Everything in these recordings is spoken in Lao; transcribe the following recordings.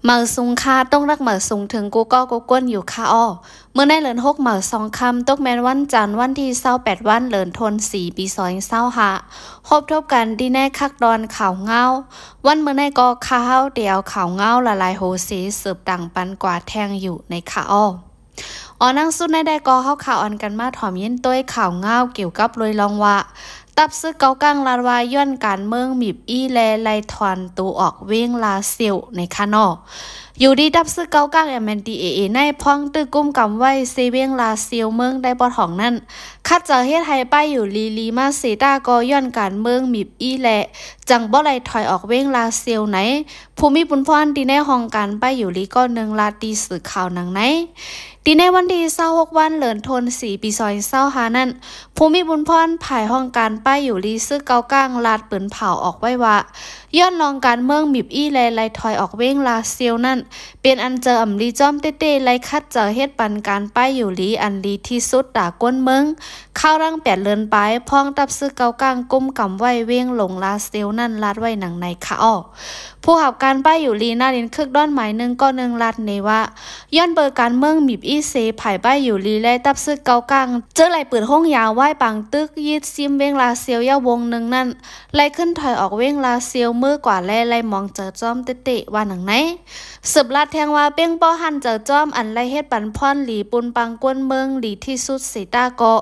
ເໝີສູງຄ່ະ ຕົງຮັກເໝີສູງເຖິງກູ່ເກາະກູ່ກົ້ນຢູ່ຄ່ະເອາະ. ມື້ໃນເດືອນຫົກເໝີສອງຄ່ຳ ຕົກແມ່ນວັນຈັນ ວັນທີຊາວແປດວັນ ເດືອນໂທນສີ່ ປີສອງພັນຊາວຫ້າ ພົບທົບກັນທີ່ໃນຄັກຕອນຂ່າວງາວ. ວັນມື້ໃນກໍຂ້າເຮົາໄດ້ເອົາຂ່າວງາວຫຼາຍໆໂຫເສ ສືບຕາມປັນກວ່າແທ່ງຢູ່ໃນຄ່ະເອາະ. ອອນໜັງສຸດໃນໃດກໍເຮົາຂ້າອອນກັນມາຖອມຍິນໂຕຍຂ່າວງາວກ່ຽວກັບໂດຍລອງວ່າ ຕັບຊຶກເກົາກາງລາດວ່າຍ້ອນການເມືອງມີບອີ່ແລ ໄລ່ຖອນໂຕອອກເວງລາຊຽວໃນຄ່ະເນາະ. ຢູ່ດີຕັບຊຶກເກົາກາງ ເອັມເອັນທີເອເອ ໃນພອງຕຶກກຸມກຳໄວ້ເຊເວງລາຊຽວເມືອງໃຕ້ປອດຫ້ອງນັ້ນ ຂັດໃຈເຮັດໃຫ້ປ້າຢູ່ລີລີມາເສຕາກໍຍ້ອນການເມືອງມີບອີ່ແລ ຈັ່ງບໍ່ໄດ້ຖອຍອອກເວງລາຊຽວໃນ ຜູ້ມີບຸນພອນທີ່ໃນຫ້ອງການປ້າຢູ່ລີກໍໜຶ່ງລາດທີ່ສື່ຂ່າວໜັງໃນ ທີ່ໃນວັນທີຊາວຫົກວັນ ເດືອນໂທນສີ່ ປີສອງພັນຊາວຫ້ານັ້ນ ຜູ້ມີບຸນພອນຝ່າຍຫ້ອງການປ້າຢູ່ລີຊຶກເກົາກາງລາດປືນເຜົາອອກໄວ້ວ່າ ຍ້ອນລອງການເມືອງມີບອີ່ແລ ໄລ່ຖອຍອອກເວງລາຊຽວນັ້ນ ເປັນອັນເຈີອຳລີຈ້ອມເຕ້ໆ ໄລ່ຂັດໃຈເຮັດປັນການປ້າຢູ່ລີອັນດີທີ່ສຸດຕາກົ້ນເມືອງ ຄາວຫຼັງແປດເດືອນປາຍ ພອງຕັບຊຶກເກົາກາງກຸມກຳໄວ້ເວງຫຼວງລາຊຽວນັ້ນລາດໄວ້ໜັງໃນຄ່ະເອາະ. ຜູ້ຮັບການປ້າຢູ່ລີນາລິນຄຶກດອນໝາຍໜຶ່ງກໍໜຶ່ງລາດເນວ່າ ຍ້ອນເບີການເມືອງມີບອີ່ເຊ ຝ່າຍປ້າຢູ່ລີ ແລະ ຕັບຊຶກເກົາກາງ ເຈີໄລ່ປືນໂຮງຢາວາຍປາງຕຶກ ຍຶດຊິມເວງລາຊຽວຢາວວົງໜຶ່ງນັ້ນ ໄລ່ຂຶ້ນຖອຍອອກເວງລາຊຽວເມືອກວ່າ ແລະ ໄລ່ມອງເຈີຈ້ອມເຕ້ໆ ວ່າໜັງໃນ. ສືບລາດແທ່ງວ່າ ເປັນເພາະຫັ້ນເຈີຈ້ອມອັນໄລ່ເຮັດປັນພອນດີປຸນປັງກ້ວນເມືອງດີທີ່ສຸດເສຕາເກາະ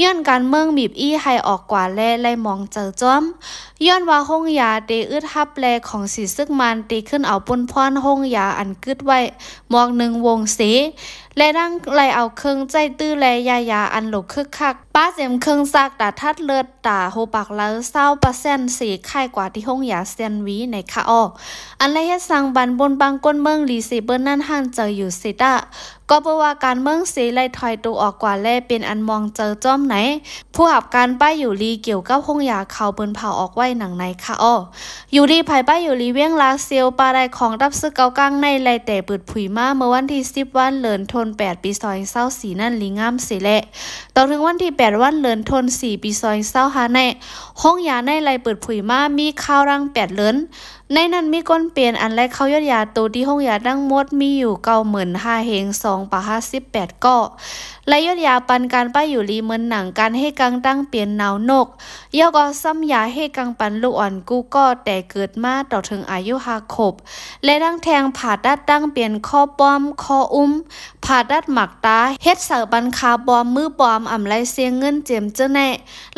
ຍ້ອນການເມືອງມີບອີ່ໃຫ້ອອກກວ່າ ແລະ ໄລ່ມອງເຈີຈ້ອມ ຍ້ອນວ່າໂຮງຢາເຕອຶດຮັບ ແລ ຂອງສີຊຶກມານເຕຂຶ້ນເອົາປຸນພອນໂຮງຢາອັນກຶດໄວ້ໝອກໜຶ່ງວົງເສ ແລະ ດັ່ງໄລ່ເອົາເຄື່ອງໃຊ້ຕື້ ແລ ຢາຢາອັນໂຫຼກຄຶກຄັກ ປາເຕັມເຄື່ອງຈັກຕາທັດເລືອດ ຕາໂຮປາກລາວຊາວປາເຊັນເສ ຄ້າຍກວ່າທີ່ໂຮງຢາແຊນວີໃນຄ່ະເອາະ. ອັນໄດ້ເຮັດສ້າງບັນບຸນບັງກົ້ນເມືອງລີເຊເບີນນັ້ນຫັ້ນເຈີຢູ່ເສຕາ ກໍເພາະວ່າການເມືອງເສໄລ່ຖອຍໂຕອອກກວ່າ ແລ ເປັນອັນມອງເຈີຈ້ອມໃນ ຜູ້ຮັບການປ້າຢູ່ລີກ່ຽວກັບໂຮງຢາເຂົາປືນເຜົາອອກໄວ້ໜັງໃນຄ່ະເອາະ. ຢູ່ດີຝ່າຍປ້າຢູ່ລີເວງລາຊຽວ ປາໄດ້ຂອງຕັບຊຶກເກົາກາງໃນໄລ່ແຕ່ເປີດຜຸຍມາເມື່ອວັນທີສິບວັນ ເດືອນໂທນແປດ ປີສອງພັນຊາວສີ່ນັ້ນດີງາມເສແລະ ຕໍ່ເຖິງວັນທີແປດວັນ ເດືອນໂທນສີ່ ປີສອງພັນຊາວຫ້າໃນ ໂຮງຢາໃນໄລ່ເປີດຜຸຍມາມີຄາວຫຼັງແປດເດືອນ ໃນນັ້ນມີຄົນເປັນອັນໄລ່ເຂົ້າຢົດຢາໂຕທີ່ໂຮງຢາທັງໝົດມີຢູ່ເກົ້າໝື່ນຫ້າພັນສອງຮ້ອຍຫ້າສິບແປດເກາະ ໄລ່ຢົດຢາປັນການປ້າຢູ່ລີເໝິນໜັງ ການເຮັດກາງຕັ້ງເປັນໜາວນົກ ແລ້ວກໍຊ້ຳຢາເຮັດກາງປັນລູກອ່ອນກູ່ເກາະແຕ່ເກີດມາຕໍ່ເຖິງອາຍຸຫ້າຂວບ ແລະ ທັງແທ່ງຜ່າຕັດຕັ້ງເປັນຂໍ້ປ້ອມ, ຂໍ້ອຸ້ມ, ຜ່າຕັດໝາກຕາ, ເຮັດເສົາປັນຂາປອມ, ມືປອມ, ອຳໄລເຊເງິນເຈັມເຈີແນະ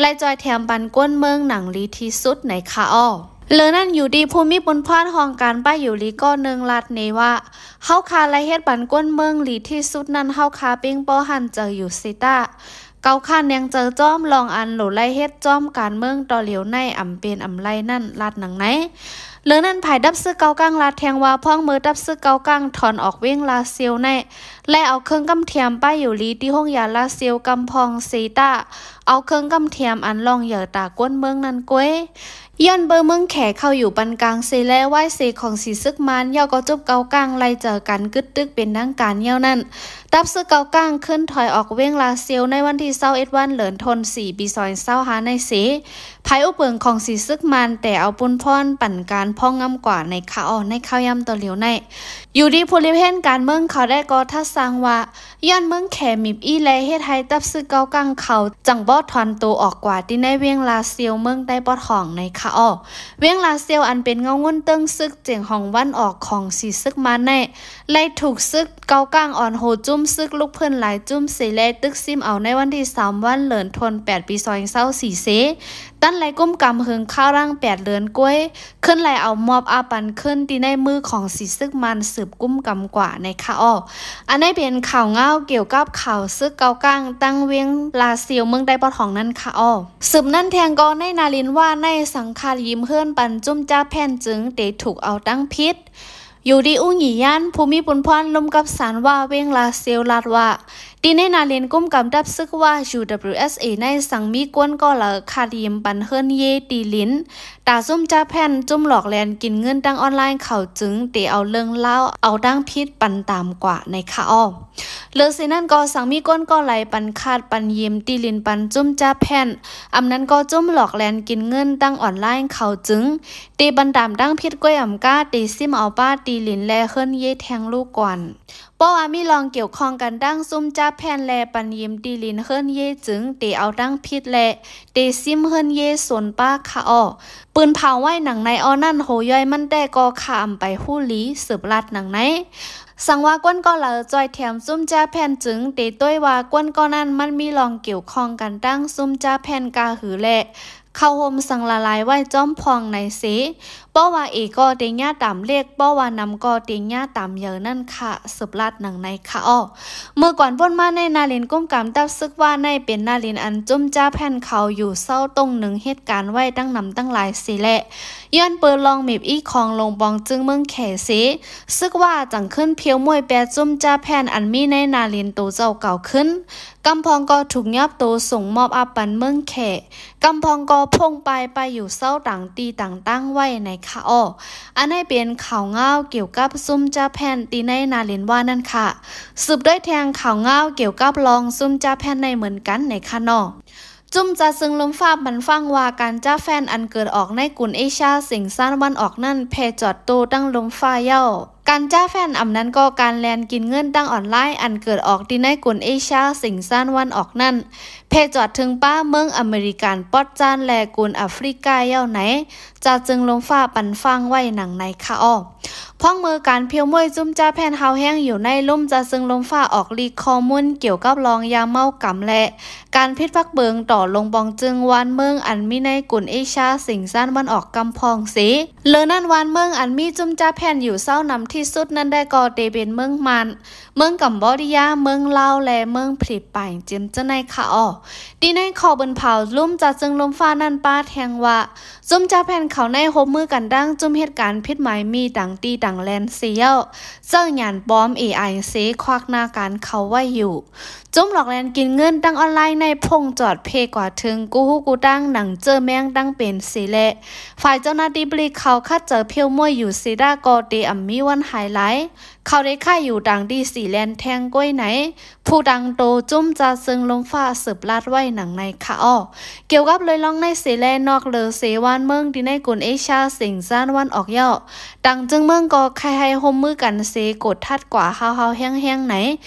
ໄລ່ຈ່ອຍແຖມປັນກ້ວນເມືອງໜັງດີທີ່ສຸດໃນຄ່ະເອາະ. ເລີນັ້ນຢູ່ດີຜູ້ມີບຸນພອນຫ້ອງການປ້າຢູ່ລີກໍໜຶ່ງລາດເນວ່າ ເຮົາຄາໄລ່ເຮັດປັນກ້ວນເມືອງດີທີ່ສຸດນັ້ນ ເຮົາຄາເປັນເພາະຫັ້ນເຈີຢູ່ເສຕາ ເຂົາຄາແນງເຈີຈ້ອມລອງອັນໂຫຼໄລ່ເຮັດຈ້ອມການເມືອງຕໍ່ຫຼຽວໃນອຳເປັນອຳໄລນັ້ນລາດໜັງໃນ. ເລີນັ້ນຝ່າຍຕັບຊຶກເກົາກາງລາດແທ່ງວ່າ ພອງເມີຕັບຊຶກເກົາກາງຖອນອອກເວງລາຊຽວໃນ ແລະ ເອົາເຄື່ອງກຳທຽມປ້າຢູ່ລີທີ່ໂຮງຢາລາຊຽວກຳພອງເສຕາ ເອົາເຄື່ອງກຳທຽມອັນລ່ອງໃຫຍ່ຕາກ້ວນເມືອງນັ້ນກ້ວຍ ຍ້ອນເບີເມືອງແຂເຂົ້າຢູ່ປານກາງເສແລ ວາຍເສຂອງສີຊຶກມານ ແລ້ວກໍຈຸບເກົາກາງໄລ່ເຈີກັນກຶດຕຶກເປັນທາງການແລ້ວນັ້ນ ຕັບຊຶກເກົາກາງຂຶ້ນຖອຍອອກເວງລາຊຽວໃນວັນທີຊາວເອັດວັນ ເດືອນໂທນສີ່ ປີສອງພັນຊາວຫ້າໃນເສ ຝ່າຍອຸບເຜິງຂອງສີຊຶກມານແຕ່ເອົາປຸນພອນປັນການພອງງາມກວ່າໃນຄ່ະເອາະ ໃນຂ່າວຍາມຕໍ່ຫຼຽວໃນ. ຢູ່ດີຜູ້ລິບເຫັນການເມືອງເຂົາໄດ້ກໍທັດສ້າງວ່າ ຍ້ອນເມືອງແຂມີບອີ່ແລເຮັດໃຫ້ຕັບຊຶກເກົາກາງເຂົາຈັ່ງບໍ່ຖອນໂຕອອກກວ່າທີ່ໃນເວງລາຊຽວເມືອງໃຕ້ປອດຫ້ອງໃນຄ່ະເອາະ. ເວງລາຊຽວອັນເປັນເງົາງົນເຕີງຊຶກຈຽງຫ້ອງວັນອອກຂອງສີຊຶກມານໃນ ໄລ່ຖືກຊຶກເກົາກາງອ່ອນໂຫຈຸ້ມຊຶກລຸກພື້ນຫຼາຍຈຸ້ມເສແລ ຕຶກຊິມເອົາໃນວັນທີສາມວັນ ເດືອນໂທນແປດ ປີສອງພັນຊາວສີ່ເສ ຕັນໄລ່ກຸມກຳເຫິງຄາວຫຼັງແປດເດືອນກ້ວຍ ຂຶ້ນໄລ່ເອົາມອບອາປັນຄືນທີ່ໃນມືຂອງສີຊຶກມານສືບກຸມກຳກວ່າໃນຄ່ະເອາະ. ອັນໃດເປັນຂ່າວງາວກ່ຽວກັບຂ່າວຊຶກເກົາກາງຕັ້ງເວງລາຊຽວເມືອງໃຕ້ປອດຫ້ອງນັ້ນຄ່ະເອາະ. ສືບນັ້ນແທ່ງກໍໃນນາລິນວ່າໃນສັງຄາດຍິມເຮືອນປັນຈຸ້ມຈາແຜ່ນຈຶ່ງເຕຖືກເອົາຕັ້ງຜິດ ຢູ່ດີອູງຫຍີ່ຍານ ຜູ້ມີປຸນພອນລົມກັບສານວ່າເວງລາຊຽວລາດວ່າ ທີ່ໃນໜ້າເລນກຸ້ມກຳທັບຊຶກວ່າ UWSA ໃນສັງມີກວນກໍລາວ ຄາດຢືມປັນເຮືອນເຢ ທີ່ດິນ ຕາຊຸມຈາແຜ່ນ ຊຸມຫຼອກແລ່ນກິນເງິນທາງອອນລາຍເຂົາຈຶ່ງເຕເອົາເລື່ອງລາວເອົາທາງຜິດປັນຕາມກວ່າໃນຄະອໍ. ເລີເສນັ້ນກໍສັງມີກວນກໍລາວ ປັນຄາດປັນຢືມທີ່ດິນປັນຊຸມຈາແຜ່ນ ອຳນັ້ນກໍຊຸມຫຼອກແລ່ນກິນເງິນທາງອອນລາຍເຂົາຈຶ່ງເຕບັນຕາມທາງຜິດກ້ວຍອຳກາ ເຕຊິມເອົາປາທີ່ດິນ ແລະ ເຮືອນເຢແທງລູກກວນ. ເພາະວ່າມີລອງກ່ຽວຂ້ອງກັນທາງຊຸມຈາແຜ່ນ ແລະ ປັນຢືມທີ່ດິນເຮືອນເຢ ຈຶ່ງເຕເອົາທາງຜິດ ແລະ ເຕຊິມເຮືອນເຢສ່ວນປ້າຄະອໍ. ປືນເຜົາໄວ້ໜັງໃນອໍນັ້ນ ໂຫຍ່ອຍມັນແຕ່ກໍຄາອຳໄປຮູ້ລີ ສືບລາດໜັງໃນ. ສັງວ່າກວນກໍລາວຈອຍແຖມຊຸມຈາແຜ່ນ ຈຶ່ງເຕຕ້ວຍວ່າກວນກໍນັ້ນມັນມີລອງກ່ຽວຂ້ອງກັນທາງຊຸມຈາແຜ່ນກາຫື ແລະ ເຂົ້າໂຮມສັງລະລາຍໄວ້ຈ້ອມພອງໃນເສ. ເພາະວ່າເອກໍເຕຍາຕາມເລກ ເພາະວ່ານຳກໍເຕຍາຕາມເຫຍີນັ້ນຄະ ສືບລາດໜັງໃນຄະອໍ. ເມື່ອກ່ອນພຸ້ນມາໃນໜ້າເລນກຸ້ມກຳທັບຊຶກວ່າໃນ ເປັນໜ້າເລນອັນຊຸມຈາແຜ່ນເຂົາຢູ່ເຊົາຕົງໜຶ່ງເຮັດການໄວ້ຕັ້ງນຳຕັ້ງຫຼາຍເສແລະ ຍ້ອນເປີດລອງເມັບອີຂອງລົງປອງຈຶ່ງເມືອງແຂເສ ຊຶກວ່າຈັ່ງຂຶ້ນພຽວມ້ວຍແປດຊຸມຈາແຜ່ນ ອັນມີໃນໜ້າເລນໂຕເຈົ້າເກົ່າຂຶ້ນ. ກຳພອງກໍຖືກຍອບໂຕສົ່ງມອບອາບປັນເມືອງແຂ ກຳພອງກໍພົ່ງປາຍໄປຢູ່ເຊົາຕ່າງທີ່ຕ່າງຕັ້ງໄວ້ໃນຄະອໍ. ອັນໃຫ້ເປັນຂ່າວງາວກ່ຽວກັບຊຸມຈາແຜ່ນທີ່ໃນໜ້າເລນວ່ານັ້ນຄະ. ສືບດ້ວຍແທງຂ່າວງາວກ່ຽວກັບລອງຊຸມຈາແຜ່ນໃນເໝືອນກັນໃນຄະນໍ. ຈຸ້ມຈາຊຶງລົມຟ້າບັນຟັງວ່າ ການຈາແຟນອັນເກີດອອກໃນກຸນເອເຊຍເສັງຊານວັນອອກນັ້ນ ແຜ່ຈອດໂຕຕັ້ງລົມຟ້າເຍົາ. ການຈາແຟນ ອຳນັ້ນກໍການແລ່ນກິນເງິນທາງອອນລາຍ ອັນເກີດອອກທີ່ໃນກຸນເອເຊຍເສັງຊານວັນອອກນັ້ນ ແຜ່ຈອດເຖິງປ້າເມືອງອາເມລິກັນປອດຈານ ແລະ ກຸນອາຟຣິກາເຍົາໃນ ຈາຊຶງລົມຟ້າປັນຟັງໄວ້ໜັງໃນຄະອໍ. ພ້ອງເມີການພຽວມ້ວຍຊຸມຈາແຜ່ນຮາວແຮງຢູ່ໃນ ລຸມຈາຊຶງລົມຟ້າອອກລີກຂໍ້ມູນກ່ຽວກັບລອງຢາເມົາກຳ ແລະ ການຜິດພັກເບີງຕໍ່ລົງບອງຈຶ່ງວານເມືອງອັນມີໃນກຸນເອເຊຍເສັງຊານວັນອອກກຳພອງເສ. ເລີນັ້ນວານເມືອງອັນມີຊຸມຈາແຜ່ນຢູ່ເຊົານຳທີ່ສຸດນັ້ນໄດ້ກໍເຕເປັນເມືອງມານ, ເມືອງກຳບໍດີຍາ, ເມືອງລາວ ແລະ ເມືອງຟີລິບປິນ ຈິມຈະໃນຄະອໍ. ທີ່ໃນຂໍ້ບືນເຜົາ ລຸມຈາຊຶງລົມຟ້ານັ້ນປ້າແທງວ່າ ຊຸມຈາແຜ່ນເຂົາໃນຮ່ວມມືກັນດັ່ງຊຸມເຮັດການຜິດໝາຍມີຕ່າງທີ່ຕ່າງແລນເສເຍົາ ເຈົ້າຍານປອມເອໄອເສ ຄວັກໜ້າການເຂົາໄວ້ຢູ່ ຈຸ້ມຫຼອກແລນກິນເງິນທາງອອນລາຍໃນພົ່ງຈອດເພກວ່າເຖິງກູ່ຫູກູ່ຕາງໜັງເຈີແມງຕັ້ງເປັນເສແລະ ຝ່າຍເຈົ້າໜ້າທີ່ຜະລິດເຂົາຂັດເຈີພຽວມ້ວຍຢູ່ເສດາກໍເຕອຳມີວັນຫາຍຫຼາຍ ເຂົາໄດ້ຂາຍຢູ່ຕ່າງທີ່ສີແລນແທງກ້ວຍໃນ ຜູ້ຕັ້ງໂຕຈຸ້ມຈາເຊິ່ງລົມຟ້າສືບລາດໄວ້ໜັງໃນຄະອໍ. ກ່ຽວກັບເລື່ອງລອງໃນເສແລ ນອກເລີເສວານເມືອງທີ່ໃນກຸນເອເຊຍເສັງຊານວັນອອກເຍົາ ຕ່າງຈຶ່ງເມືອງກໍໃຄ່ໃຫ້ຮ່ວມມືກັນເສ ກົດທັດກວ່າຫ້າວໆແຮງໆໃນ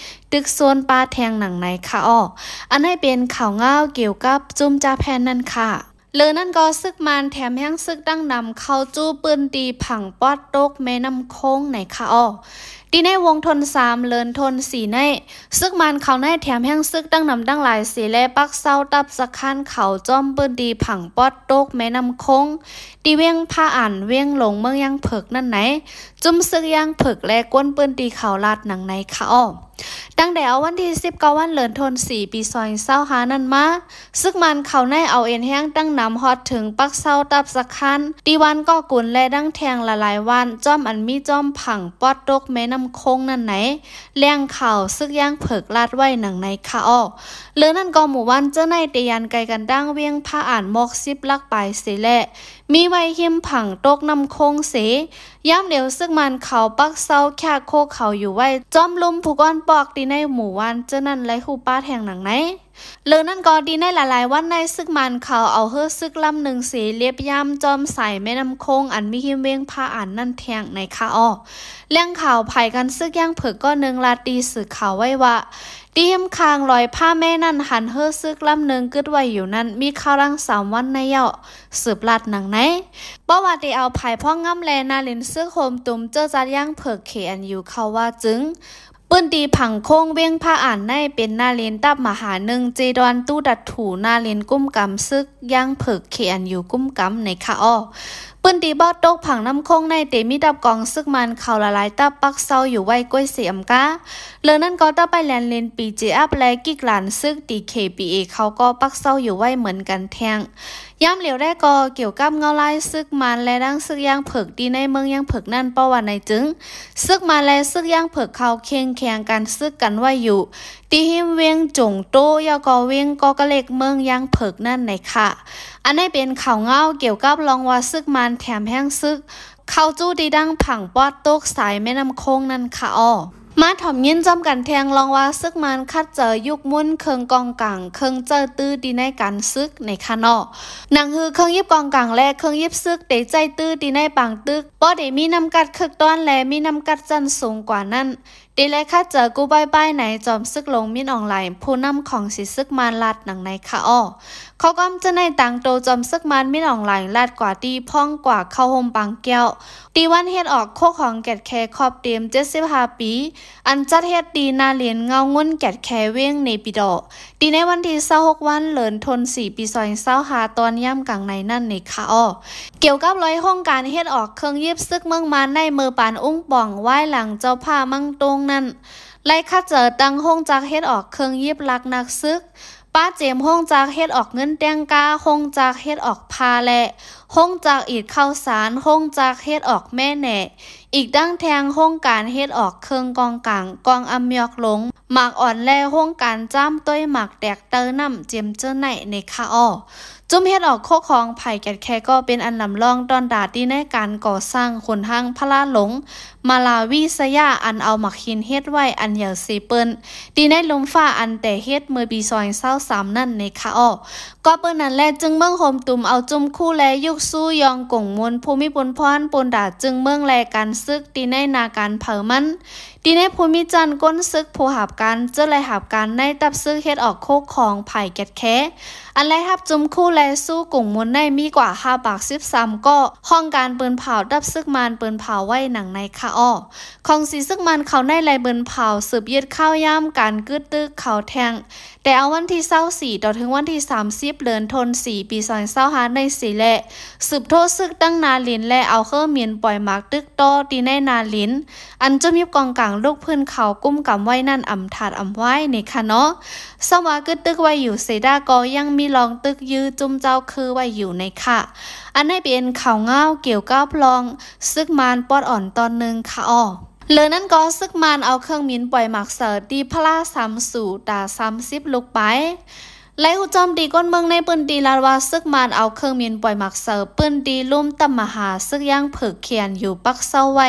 ຕຶກໂຊນປາແທງໜັງໃນຄະອໍ. ອັນໃຫ້ເປັນຂ່າວງາວກ່ຽວກັບຈຸ້ມຈາແຜ່ນນັ້ນຄ່ະ. ເລີນັ້ນກໍຊຶກມານແຖມແຮງຊຶກຕັ້ງນຳເຂົ້າຈູ້ພື້ນທີ່ຜັງປອດຕົກແມ່ນ້ຳໂຂງໃນຄະອໍ. ທີ່ໃນວົງທົນສາມ ເລີນທົນສີ່ໃນ ຊຶກມານເຂົາໃນແຖມແຮງຊຶກຕັ້ງນຳຕັ້ງຫຼາຍເສແລ ປັກເຊົາຕັບສະຄານເຂົາຈ້ອມພື້ນທີ່ຜັງປອດຕົກແມ່ນ້ຳໂຂງ ທີ່ວຽງພະອານ ວຽງຫຼວງເມືອງຢາງເຜິກນັ້ນໃນ ຈຸ້ມຊຶກຢາງເຜິກ ແລະ ກວນພື້ນທີ່ເຂົາລາດໜັງໃນຄະອໍ. ຕັ້ງແຕ່ເອົາວັນທີສິບເກົ້າວັນ ເລີນທົນສີ່ ປີສອງພັນຊາວຫ້ານັ້ນມາ ຊຶກມານເຂົາໃນເອົາເອັນແຮງຕັ້ງນຳຮອດເຖິງປັກເຊົາຕັບສະຄານ ທີ່ວານກໍກຸນ ແລະ ດັງແທງຫຼາຍໆວານ ຈ້ອມອັນມີຈ້ອມຜັງປອດຕົກແມ່ນ້ຳໂຂງນັ້ນໃນ ແຫຼ່ງຂ່າວຊຶກຢາງເຜິກລາດໄວ້ໜັງໃນຄະອໍ. ເລີນັ້ນກໍໝູ່ບ້ານເຈີໃນເຕຍານໄກກັນດັ່ງວຽງພະອານໝອກສິບຫຼັກປາຍເສແລ ມີໄວ້ຮິມຜັງຕົກນ້ຳໂຂງເສ ຍາມດຽວຊຶກມານເຂົາປັກເຊົາແຄກໂຄເຂົາຢູ່ໄວ້ ຈ້ອມລຸ່ມຜູ້ກ້ອນປອກທີ່ໃນໝູ່ບ້ານເຈີນັ້ນໄລ່ຮູ້ປາແທງໜັງໃນ. ເລີນັ້ນກໍທີ່ໃນຫຼາຍໆວັນໃນ ຊຶກມານເຂົາເອົາເຮືອຊຶກລຳໜຶ່ງເສ ລຽບຍາມຈ້ອມສາຍແມ່ນ້ຳໂຂງ ອັນມີຮິມວຽງພະອານນັ້ນແທງໃນຄະອໍ. ແຫຼ່ງຂ່າວພາຍການຊຶກຢາງເຜິກກ້ອນໜຶ່ງລາດທີ່ສື່ຂ່າວໄວ້ວ່າ ທີ່ຮິມຂ້າງລອຍພາແມ່ນັ້ນ ຫັນເຮືອຊຶກລຳໜຶ່ງກຶດໄວ້ຢູ່ນັ້ນ ມີຄາວຫຼັງສາມວັນໃນເຍົາ ສືບລາດໜັງໃນ. ເພາະວ່າໄດ້ເອົາພາຍພອງງາມ ແລະ ໜ້າເລນຊຶກໂຮມຕຸມເຈີຈັດຢາງເຜິກ ເຄອັນຢູ ເຂົ້າວ່າຈຶ່ງ ພື້ນທີ່ຜັງໂຂງວຽງພະອານໃນ ເປັນໜ້າເລນຕັບມະຫາໜຶ່ງ ເຈດອນຕູ້ຕັດຖູ ໜ້າເລນກຸ້ມກຳຊຶກ ຢາງເຜິກ ເຄອັນຢູ ກຸ້ມກຳໃນຄະອໍ. ພື້ນທີ່ບໍ່ຕົກຜັງນ້ຳໂຂງໃນ ເຕມີຕັບກອງຊຶກມານເຂົາຫຼາຍໆຕັບປັກເຊົາຢູ່ໄວ້ກ້ວຍເສອຳກາ. ເລີນັ້ນກໍຕັບໄປແລນເລນ ບີເຈແອັບ ແລະ ກິກຫຼານຊຶກ ດີເຄບີເອ ເຂົາກໍປັກເຊົາຢູ່ໄວ້ເໝືອນກັນແທງ. ຍາມຫຼຽວແລກໍກ່ຽວກັບເງົາລາຍຊຶກມານ ແລະ ດັ່ງຊຶກຢາງເຜິກ ທີ່ໃນເມືອງຢາງເຜິກນັ້ນ ເພາະວ່າໃນຈຶ່ງ ຊຶກມານ ແລະ ຊຶກຢາງເຜິກເຂົາເຄັ່ງແຂງກັນຊຶກກັນໄວ້ຢູ່ ທີ່ຮິມວຽງຈົງໂຕ ແລ້ວກໍວຽງກໍກະເລັກ ເມືອງຢາງເຜິກນັ້ນໃນຄະ. ອັນນີ້ເປັນຂ່າວງາວກ່ຽວກັບລອງວ່າ ຊຶກມານແຖມແຮງຊຶກ ເຂົ້າຈູ້ທີ່ດັງຜັງປອດຕົກສາຍແມ່ນ້ຳໂຂງນັ້ນຄະອໍ. ມາຖອມຍິນພ້ອມກັນແທ່ງລອງວ່າ ຊຶກມານຂັດເຈີຍຸກໝຸນເຄື່ອງກອງກາງ ເຄື່ອງໃຊ້ຕື້ທີ່ໃນການຊຶກໃນຄະເນາະ. ໜັງຮືເຄື່ອງຢິບກອງກາງ ແລະ ເຄື່ອງຢິບຊຶກ ເຕໃຊ້ຕື້ທີ່ໃນປາງຕຶກ ບໍ່ໄດ້ມີນ້ຳກັດຄຶກຕ້ອນ ແລະ ມີນ້ຳກັດຊັ້ນສູງກວ່ານັ້ນ ເຕແລຂັດເຈີກູ້ປ້າຍປ້າຍໃນຈອມຊຶກຫຼົງມິນອອງໄລ ຜູ້ນຳຂອງສີຊຶກມານລາດໜັງໃນຄະອໍ. ຂໍ້ຄວາມຈະໃນຕາງໂຕຈອມຊຶກມານມິນອອງໄລ ລາດກວ່າທີ່ພ້ອງກວ່າເຂົ້າໂຮມບາງແກ້ວ ທີ່ວັນເຮັດອອກໂຄຂອງແກດແຄຄອບເຕັມເຈັດສິບຫ້າປີ ອັນຈັດເຮັດທີ່ນາລິນເງົາງຸນແກດແຄວຽງເນປີດໍ ທີ່ໃນວັນທີຊາວຫົກວັນ ເດືອນທັນວາ ປີສອງພັນຊາວຫ້າ ຕອນຍາມກາງໃນນັ້ນເນຄະອໍ. ກ່ຽວກັບລອຍໂຮງການເຮັດອອກເຄື່ອງຢິບຊຶກເມືອງມານໃນເມືອປານອຸງປ່ອງ ວາຍຫຼັງເຈົ້າພາມັງຕົງນັ້ນ ໄລ່ຄັດເຈີຕັ້ງໂຮງຈັກເຮັດອອກເຄື່ອງຢິບລັກນັກຊຶກ, ປະເຈມໂຮງຈັກເຮັດອອກເງິນແຕ່ງກາ, ໂຮງຈັກເຮັດອອກຜ້າແລະ ໂຮງຈັກອີດເຂົ້າສານ, ໂຮງຈັກເຮັດອອກແມ່ແໜ້, ອີກທັງແທ່ງໂຮງການເຮັດອອກເຄື່ອງກອງກາງ, ກອງອຳມຽວລົງ, ໝາກອ່ອນ ແລະ ໂຮງການຈາມໂຕຍໝາກແຕກເຕີນ້ຳ ເຈມເຈີໄນເນຄະອໍ. ຈຸ້ມເຮັດອອກໂຄຂອງຜາຍແກດແຄກໍເປັນອັນລຳລອງຕ້ອນຕາທີ່ໃນການກໍ່ສ້າງຂຸນຮາງພະລາຫຼົງມະລາວິສະຍາ ອັນເອົາໝາກຫີນເຮັດໄວ້ອັນໃຫຍ່ເສເປີ້ນ ທີ່ໃນລຸ່ມຟ້າອັນແຕ່ເຮັດເມື່ອປີສອງພັນຊາວສາມນັ້ນເນຄະອໍ. ກໍເປີ້ນນັ້ນແຫຼະ ຈຶ່ງເມືອງໂຮມຕຸມເອົາຈຸ້ມຄູ່ ແລະ ຍຸກຊູ່ຍອງກົງມຸນ ຜູ້ມີບຸນພອນປຸນດາຈຶ່ງເມືອງ ແລະ ການຊຶກທີ່ໃນນາການເຜີາມັນ ທີ່ໃນພູມິຈັນ ກົນຊຶກຜູ້ຮັບການ ຈະໄດ້ຮັບການໃນຕັບຊຶກເຮັດອອກໂຄຂອງຜາຍແກດແຄ ອັນໄດ້ຮັບຈຸ້ມຄູ່ ແລະ ຊູ່ກຸງມຸນໃນມີກວ່າຫ້າປາກສິບສາມກໍ ຫ້ອງການປືນເຜົາ ຕັບຊຶກມານປືນເຜົາໄວ້ໜັງໃນຄະອໍ. ຂອງສີຊຶກມານເຂົາໃນໄລ່ປືນເຜົາ ສືບຍຶດຂ່າວຍາມການກຶດຕຶກເຂົາແທ່ງ ແຕ່ເອົາວັນທີຊາວສີ່ ຕໍ່ເຖິງວັນທີສາມສິບ ເດືອນທັນວາ ປີສອງພັນຊາວຫ້າໃນເສແລະ ສືບໂທຊຶກຕັ້ງນາລິນ ແລະ ເອົາເຮີມິນປ່ອຍໝາກຕຶກຕໍ່ທີ່ໃນນາລິນ ອັນຈຸ້ມຍິບກອງກາງລູກພື້ນເຂົາກຸມກຳໄວ້ນັ້ນອຳທາດອຳວາຍເນຄະເນາະ. ສ່ຳວ່າກຶດຕຶກໄວ້ຢູ່ເສດາກໍຍັງມີລອງຕຶກຢື້ຈຸ້ມເຈົ້າຄືໄວ້ຢູ່ໃນຄະ. ອັນນີ້ເປັນຂ່າວງາວກ່ຽວກັບລອງຊຶກມານປອດອ່ອນຕອນໜຶ່ງຄະອໍ. ເລີນັ້ນກໍຊຶກມານເອົາເຄື່ອງມິນປ່ອຍໝາກເສີທີ່ພະລາສາມສູຕາສາມສິບລູກປາຍ. ໄລ່ຮູ້ຈ້ອມທີ່ຄົນເມືອງໃນພື້ນທີ່ລາດວ່າ ຊຶກມານເອົາເຄື່ອງມິນປ່ອຍໝາກເສີ ພື້ນທີ່ລຸ່ມຕຳມະຫາ ຊຶກຢາງເຜິກ ເຂດຢູ່ປັກເຊົາໄວ້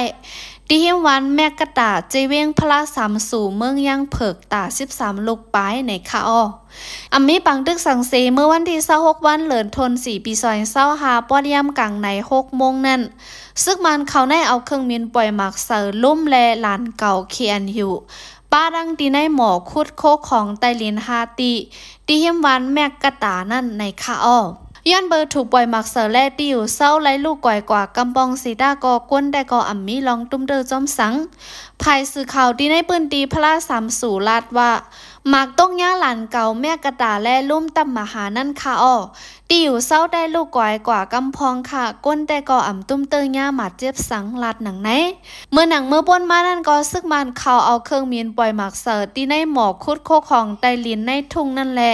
ທີ່ຮິມວັນແມັກກະຕາ ເຈວຽງພະລາສາມສູ ເມືອງຢາງເຜິກ ຕາສິບສາມລູກປາຍໃນຄະອໍ. ອຳມີປາງຕຶກສັງເສ ເມື່ອວັນທີຊາວຫົກວັນ ເດືອນທັນວາ ປີສອງພັນຊາວຫ້າ ປອດຍາມກາງໃນຫົກໂມງນັ້ນ ຊຶກມານເຂົາໃນເອົາເຄື່ອງມິນປ່ອຍໝາກເສີ ລຸ່ມ ແລະ ລານເກົ່າ ເຂດຢູ່ ປາດັງທີ່ໃນໝໍ້ຂຸດໂຄຂອງໃຕ້ດິນຫ້າຕີ ທີ່ຮິມວັນແມັກກະຕານັ້ນໃນຄະອໍ. ຍ້ອນເບີຖືກປ່ອຍໝາກເສີແລະ ທີ່ຢູ່ເຊົາໄລລູກກອຍກວ່າກຳປອງເສຕາກໍ ກົນແຕ່ກໍອຳມີລອງຕຸ້ມເຕີຈ້ອມສັງ. ພາຍສື່ຂ່າວທີ່ໃນພື້ນທີ່ພະລາສາມສູລາດວ່າ ໝາກຕົກຍາລານເກົ່າແມັກກະຕາ ແລະ ລຸ່ມຕຳມະຫານັ້ນຄະອໍ. ທີ່ຢູ່ເຊົາແຕ່ລູກກອຍກວ່າກຳພອງຄະ ກົນແຕ່ກໍອຳຕຸ້ມເຕີຍາມາດເຈັບສັງ ລາດໜັງໃນ. ເມື່ອໜັງເມື່ອປ່ນມານັ້ນກໍ ຊຶກມານເຂົາເອົາເຄື່ອງມິນປ່ອຍໝາກເສີ ທີ່ໃນໝໍ້ຂຸດໂຄຂອງໃຕ້ດິນໃນທຸ່ງນັ້ນແຫຼະ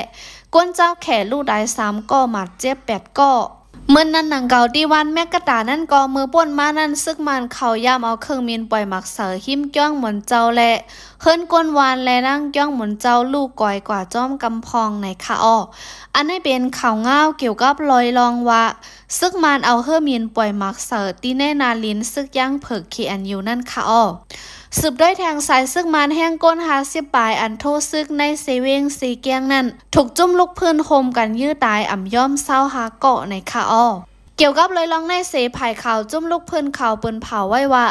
ກົນເຈົ້າແຂລູກຕາຍສາມກໍ ມາດເຈັບແປດກໍ. ເໝືອນນັ້ນໜັງເກົ່າທີ່ວັນແມັກກະຕານັ້ນກໍ ເມື່ອປ່ນມານັ້ນ ຊຶກມານເຂົາຢາມເອົາເຄື່ອງມິນປ່ອຍໝາກເສີ ຮິມກ້ຽງໝົນເຈົ້າ ແລະ ເຮືອນກົນວານ ແລະ ນາງກ້ຽງໝົນເຈົ້າ ລູກກອຍກວ່າຈອມກຳພອງໃນຄະອໍ. ອັນນີ້ເປັນຂ່າວງາວກ່ຽວກັບລອຍລອງວ່າ ຊຶກມານເອົາເຮືອມິນປ່ອຍໝາກເສີ ທີ່ໃນນາລິນ ຊຶກຢາງເຜິກ ເຂດຢູ່ນັ້ນຄະອໍ. ສືບດ້ວຍແທ່ງສາຍຊຶກມານແຮງກົນຫ້າສິບປາຍ ອັນໂທຊຶກໃນເຊວຽງເຊແກ້ງນັ້ນ ຖືກຈຸ້ມລູກພື້ນໂຮມກັນຢື້ຕາຍ ອຳຍອມຊາວຫ້າເກາະໃນຄະອໍ. ກ່ຽວກັບລອຍລອງໃນເຊ ພາຍຂ່າວຈຸ້ມລູກພື້ນເຂົາເປີ້ນເຜົາໄວ້ວ່າ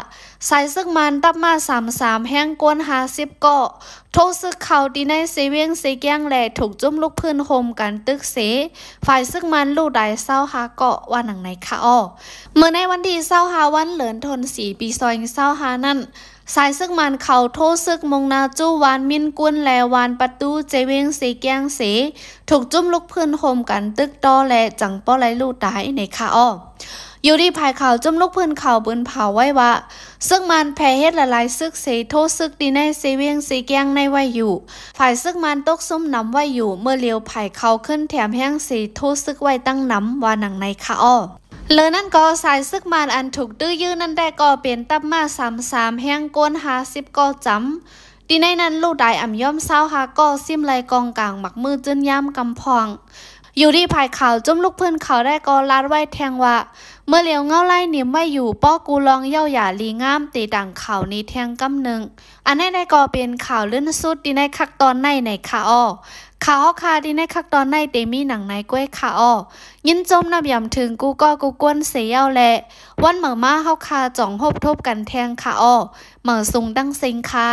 ສາຍຊຶກມານຕັບມາສາມສາມ ແຮງກົນຫ້າສິບເກາະ ໂທຊຶກເຂົ້າທີ່ໃນເຊວຽງເຊແກ້ງ ແລະ ຖືກຈຸ້ມລູກພື້ນໂຮມກັນຕຶກເຊ ຝ່າຍຊຶກມານລູກຕາຍຊາວຫ້າເກາະ ວ່າໜັງໃນຄະອໍ. ເມື່ອໃນວັນທີຊາວຫ້າວັນ ເດືອນທັນວາ ປີສອງພັນຊາວຫ້ານັ້ນ ສາຍຊຶກມານເຂົາໂທຊຶກມຸ່ງໜ້າສູ່ວານມິນກຸນ ແລະ ວານປະຕູເຊວຽງເຊແກ້ງເຊ ຖືກຈຸ້ມລູກພື້ນໂຮມກັນຕຶກຕໍ່ ແລະ ຈັ່ງບໍ່ໄດ້ລູກຕາຍໃນຄະອໍ. ຢູ່ທີ່ພາຍຂ່າວຈຸ້ມລູກພື້ນເຂົາເປີ້ນເຜົາໄວ້ວ່າ ຊຶກມານແຜ່ເຮັດຫຼາຍໆຊຶກເຊ ໂທຊຶກທີ່ໃນເຊວຽງເຊແກ້ງໃນໄວ້ຢູ່ ຝ່າຍຊຶກມານຕົກຊຸ່ມນຳໄວ້ຢູ່ ເມື່ອຫຼຽວພາຍເຂົາຂຶ້ນແຖມແຮງເຊ ໂທຊຶກໄວ້ຕັ້ງນຳ ວ່າໜັງໃນຄະອໍ. ເລີນັ້ນກໍສາຍຊຶກມານອັນຖືກຕື້ຢື້ນັ້ນແຕ່ກໍເປັນຕັບມາສາມສາມ ແຮງກົນຫ້າສິບເກາະຈຳ ທີ່ໃນນັ້ນ ລູກຕາຍອຳຍອມຊາວຫ້າກໍ ຊິມໄລ່ກອງກາງໝາກມືຈື່ນຍາມກຳພອງ. ຢູ່ທີ່ຝ່າຍຂ່າວຈຸ້ມລູກພື້ນເຂົາໄດ້ກໍລາດໄວ້ແທງວ່າ ເມື່ອຫຼຽວເງົາໄລ່ໜິມໄວ້ຢູ່ ປໍກູລອງເຍົາຢາລີງາມ ເຕຕາງຂ່າວນີ້ແທງກຳໜຶ່ງ. ອັນໃດໆກໍເປັນຂ່າວລື່ນສຸດທີ່ໃນຄັກຕອນໃນໃນຄະອໍ. ຂ່າວເຮົາຄາທີ່ໃນຄັກຕອນໃນເຕມີໜັງໃນກ້ວຍຄະອໍ. ຍິນຊົມນັບຢາມເຖິງກູ່ກໍກູ່ກວນເສຍເຍົາແລະ ວັນເໝີມາເຮົາຄາຈອງພົບທົບກັນແທງຄະອໍ. ເໝີສູງຕັ້ງເຊັງຄ່າ.